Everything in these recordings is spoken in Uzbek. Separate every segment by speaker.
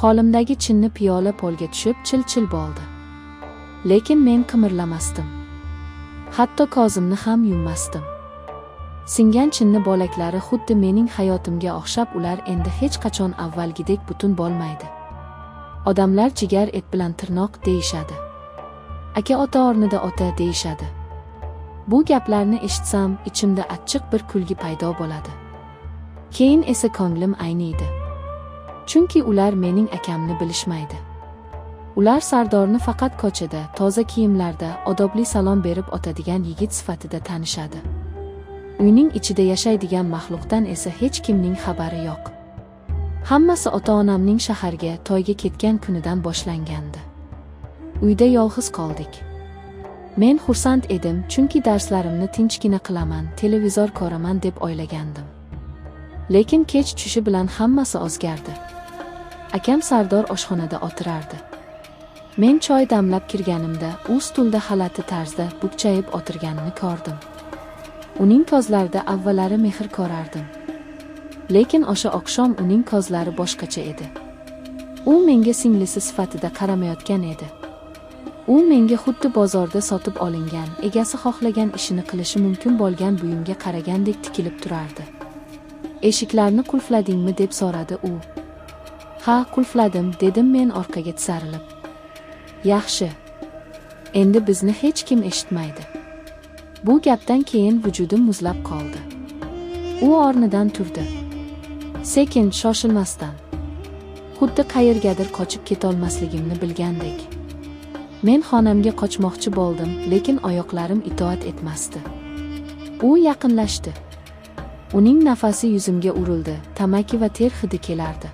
Speaker 1: Qo'limdagi chinni piyola polga tushib chil-chil bo'ldi. Lekin men qimirlamasdim. Hatto ko'zimni ham yummasdim. Singan chinni bo'laklari xuddi mening hayotimga o'xshab ular endi hech qachon avvalgidek butun bo'lmaydi. Odamlar jigar et bilan tirnoq deyishadi. Aka ota o'rnida ota deyishadi. Bu gaplarni eshitsam, ichimda achchiq bir kulgi paydo bo'ladi. Keyin esa ko'nglim ayniydi. Chunki ular mening akamni bilishmaydi. Ular Sardorni faqat ko'chada, toza kiyimlarda, odobli salom berib o'tadigan yigit sifatida tanishadi. Uyning ichida yashaydigan maxluqdan esa hech kimning xabari yo'q. Hammasi ota-onamning shaharga, to'yga ketgan kunidan boshlangandi. Uyda yolg'iz qoldik. Men xursand edim, chunki darslarimni tinchgina qilaman, televizor ko'raman deb o'ylagandim. Lekin kech tushishi bilan hammasi o'zgardi. Akam Sardor oshxonada o'tirardi. Men choy damlab kirganimda, u stulda xalati tarzda bukchayib o'tirganini ko'rdim. Uning ko'zlarida avvallari mehr ko'rardim. Lekin o'sha oqshom uning ko'zlari boshqacha edi. U menga singlisi sifatida qaramayotgan edi. U menga xuddi bozorda sotib olingan, egasi xohlagan ishini qilishi mumkin bo'lgan buyumga qaragandek tikilib turardi. Eshiklarni qulfladingmi deb so'radi u. Ha, qulfladim, dedim men orqaga tisarilib. Yaxshi. Endi bizni hech kim eshitmaydi. Bu gapdan keyin vujudim muzlab qoldi. U o'rnidan turdi. Sekin, shoshilmasdan. Xuddi qayergadir qochib ketolmasligimni bilgandek. Men xonamga qochmoqchi bo'ldim, lekin oyoqlarim itoat etmasdi. U yaqinlashdi. Uning nafasi yuzimga urildi, tamaki va ter hidi kelardi.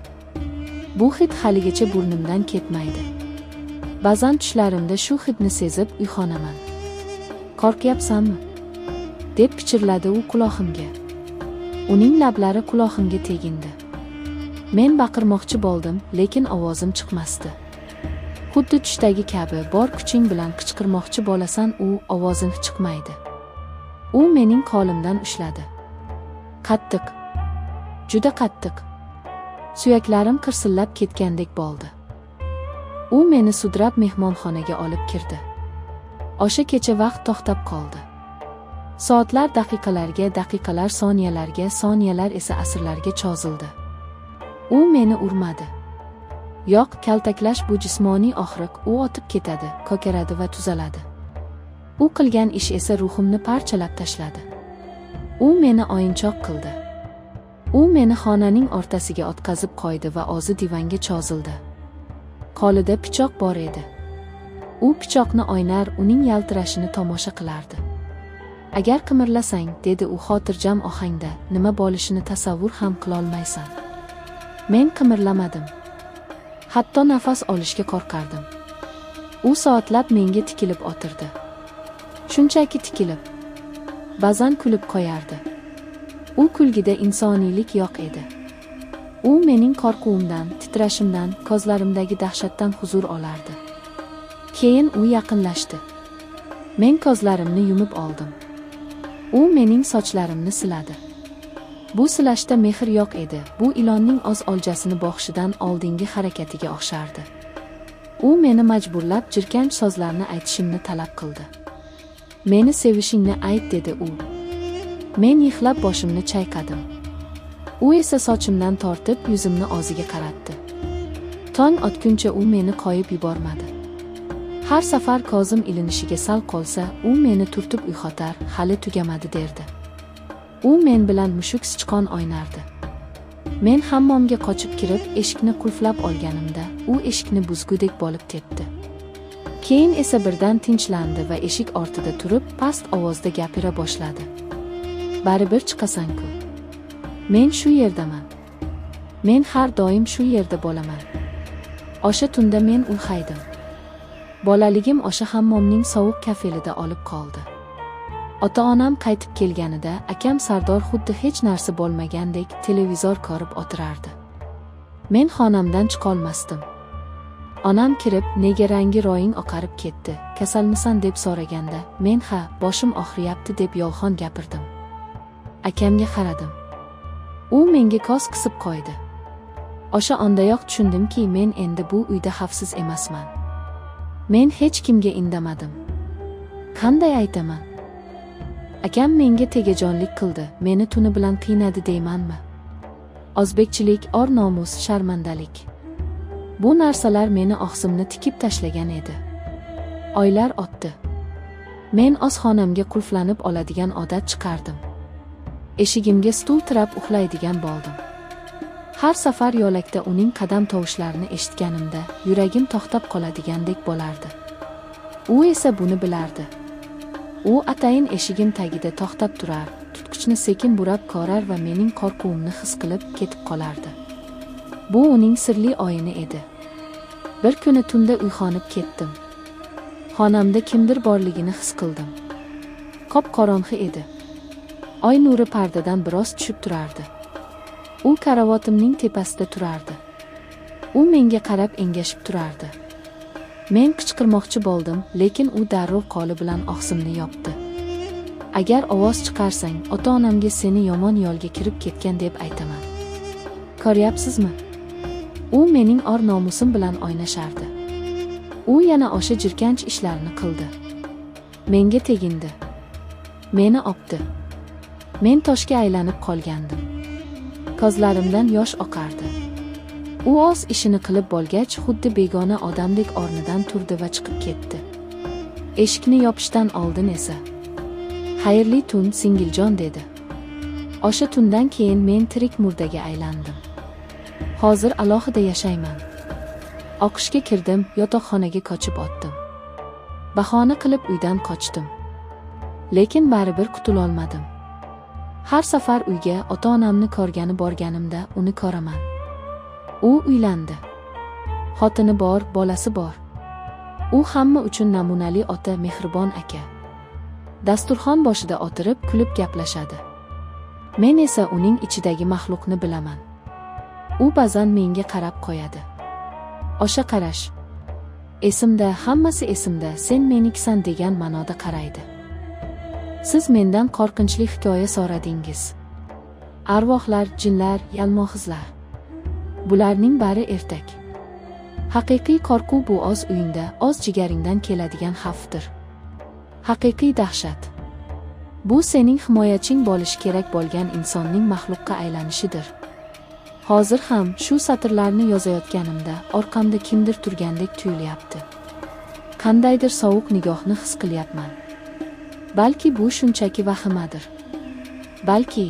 Speaker 1: Bu hid haligacha burnimdan ketmaydi. Ba'zan tushlarimda shu hidni sezib uyg'onaman. Qo'rqyapsanmi? Deb pichirladi u qulog'imga. Uning lablari qulog'imga tegindi. Men baqirmoqchi bo'ldim, lekin ovozim chiqmasdi. Xuddi tushdagi kabi bor kuching bilan qichqirmoqchi bo'lasan, u ovozing chiqmaydi. U mening qo'limdan ushladi. Qattiq. Juda qattiq. Suyaklarim qirsillab ketgandek bo'ldi. U meni sudrab mehmonxonaga olib kirdi. O'sha kecha vaqt to'xtab qoldi. Soatlar daqiqalarga, daqiqalar soniyalarga, soniyalar esa asrlarga cho'zildi. U meni urmadi. Yo'q, kaltaklash bu jismoniy og'riq, u o'tib ketadi, ko'karadi va tuzaladi. U qilgan ish esa ruhimni parchalab tashladi. U meni o'yinchoq qildi. U meni xonaning o'rtasiga o'tkazib qo'ydi va o'zi divanga cho'zildi. Qo'lida pichoq bor edi. U pichoqni o'ynar, uning yaltirashini tomosha qilardi. Agar qimirlasang, dedi u xotirjam ohangda, nima bo'lishini tasavvur ham qilolmaysan. Men qimirlamadim. Hatto nafas olishga qo'rqardim. U soatlab menga tikilib o'tirdi. Shunchaki tikilib. Ba'zan kulib qo'yardi. U kulgida insoniylik yo'q edi. U mening qo'rquvimdan, titrashimdan, ko'zlarimdagi dahshatdan huzur olardi. Keyin u yaqinlashdi. Men ko'zlarimni yumib oldim. U mening sochlarimni siladi. Bu silashda mehr yo'q edi. Bu ilonning o'z oljasini boqishidan oldingi harakatiga o'xshardi. U meni majburlab jirkanch so'zlarni aytishimni talab qildi. Meni sevishingni ayt, dedi u. Men yig'lab boshimni chayqadim. U esa sochimdan tortib yuzimni o'ziga qaratdi. Tong otguncha u meni qo'yib yubormadi. Har safar ko'zim ilinishiga sal qolsa, u meni turtib uyg'otar, hali tugamadi derdi. U men bilan mushuk sichqon o'ynardi. Men hammomga qochib kirib, eshikni qulflab olganimda, u eshikni buzgudek bo'lib tepdi. Keyin esa birdan tinchlandi va eshik ortida turib, past ovozda gapira boshladi. Baribir chiqasan-ku. Men shu yerdaman. Men har doim shu yerda bo'laman. O'sha tunda men ulg'aydim. Bolaligim o'sha hammomning sovuq kafelida olib qoldi. Ota-onam qaytib kelganida akam Sardor xuddi hech narsa bo'lmagandek televizor ko'rib o'tirardi. Men xonamdan chiqolmasdim. Onam kirib, nega rangi roying oqarib ketdi, kasalmisan deb so'raganda, men ha, boshim og'riyapti deb yolg'on gapirdim. Akamga qaradim. U menga ko'z qisib qo'ydi. O'sha ondayoq tushundimki, men endi bu uyda xavfsiz emasman. Men hech kimga indamadim. Qanday aytaman? Akam menga tegajonlik qildi, meni tuni bilan qiynadi deymanmi? O'zbekchilik, or-nomus, sharmandalik. Bu narsalar meni og'zimni tikib tashlagan edi. Oylar o'tdi. Men o'z xonamga qulflanib oladigan odat chiqardim. Eshigimga stul tirab uxlaydigan bo'ldim. Har safar yo'lakda uning qadam tovushlarini eshitganimda yuragim to'xtab qoladigandek bo'lardi. U esa buni bilardi. U atayin eshigim tagida to'xtab turar, tutqichni sekin burab ko'rar va mening qo'rquvimni his qilib ketib qolardi. Bu uning sirli o'yini edi. Bir kuni tunda uyg'onib ketdim. Xonamda kimdir borligini his qildim. Qop-qorong'i edi. Oy nuri pardadan biroz tushib turardi. U karavotimning tepasida turardi. U menga qarab engashib turardi. Men qichqirmoqchi bo'ldim, lekin u darrov qo'li bilan og'zimni yopdi. Agar ovoz chiqarsang, ota-onamga seni yomon yo'lga kirib ketgan deb aytaman. Ko'ryapsizmi? U mening or-nomusim bilan o'ynashardi. U yana o'sha jirkanch ishlarni qildi. Menga tegindi. Meni opdi. Men toshga aylanib qolgandim. Ko'zlarimdan yosh oqardi. U o'z ishini qilib bo'lgach, xuddi begona odamdek o'rnidan turdi va chiqib ketdi. Eshikni yopishdan oldin esa, "Xayrli tun, singiljon" dedi. O'sha tundan keyin men tirik murdaga aylandim. Hozir alohida yashayman. O'qishga kirdim, yotoqxonaga ko'chib o'tdim. Bahona qilib uydan qochdim. Lekin baribir qutulolmadim. Har safar uyga ota-onamni ko'rgani borganimda uni ko'raman. U uylandi. Xotini bor, bolasi bor. U hamma uchun namunali ota, mehribon aka. Dasturxon boshida o'tirib kulib gaplashadi. Men esa uning ichidagi maxluqni bilaman. U ba'zan menga qarab qo'yadi. O'sha qarash. Esimda, hammasi esimda, sen meniksan degan ma'noda qaraydi. Siz mendan qo'rqinchli hikoya so'radingiz. Arvohlar, jinlar, yalmog'izlar. Bularning bari ertak. Haqiqiy qo'rquv bu o'z uyingda, o'z jigaringdan keladigan xavfdir. Haqiqiy dahshat. Bu sening himoyaching bo'lishi kerak bo'lgan insonning maxluqqa aylanishidir. Hozir ham shu satrlarni yozayotganimda orqamda kimdir turgandek tuyulyapti. Qandaydir sovuq nigohni his qilyapman. Balki bu shunchaki vahimadir. Balki